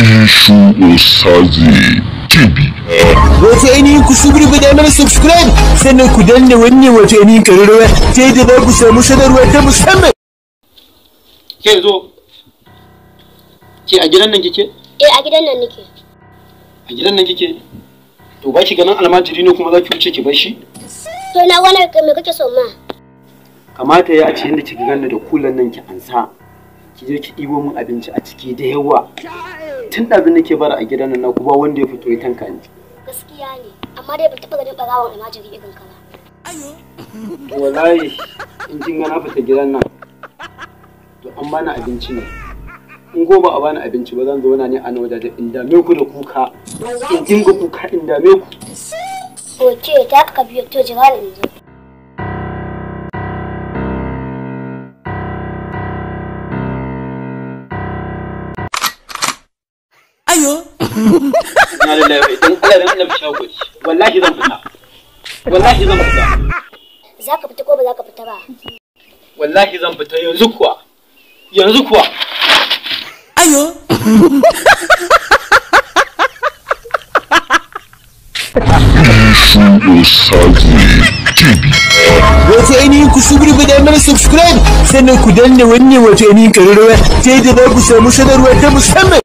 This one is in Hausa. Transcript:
Ishu Osaze TV. Wato ainihin ku suburbuɗa mana subscribe sannan ku danna wannan wato ainihin ƙararrawa ta yadda za ku samu sanarwa ta musamman. Ke zo. Ke a gidan nan kike? Eh, a gidan nan nake. A gidan nan kike? To ba ki ganin almajiri ne kuma za ki wuce ki bar shi? To na wani me kake so ma? Kamata ya ce yadda kika ganni da kulan nan ki ansa. Ki je ki ɗibo min abinci a ciki da yawa. Tun ɗazu nake bara a gidan nan naku ba wanda ya fito ya tanka ni. Gaskiya ne, amma dai ban taɓa ganin ɓarawon almajiri irin ka ba. To wallahi in kin ga na fita gidan nan to an bani abinci ne. In ko ba a bani abinci ba zan zauna ne a nan wajajen in dame ku da kuka. In dinga kuka in dame ku. Ok, ta haka ka biyo to jira ni in zo. Ina lillahi dan Allah dan Allah shawo kuɗi. Wallahi zan fita. Wallahi zan fita. Za ka fita ko ba za ka fita ba? Wallahi zan fita yanzu kuwa. Yanzu kuwa. Ishu Osaze TV. Wato ainihin ku suburbuɗa mana subscribe sannan ku danna wannan wato ainihin ƙararrawa ta yadda za ku samu sanarwa ta musamman.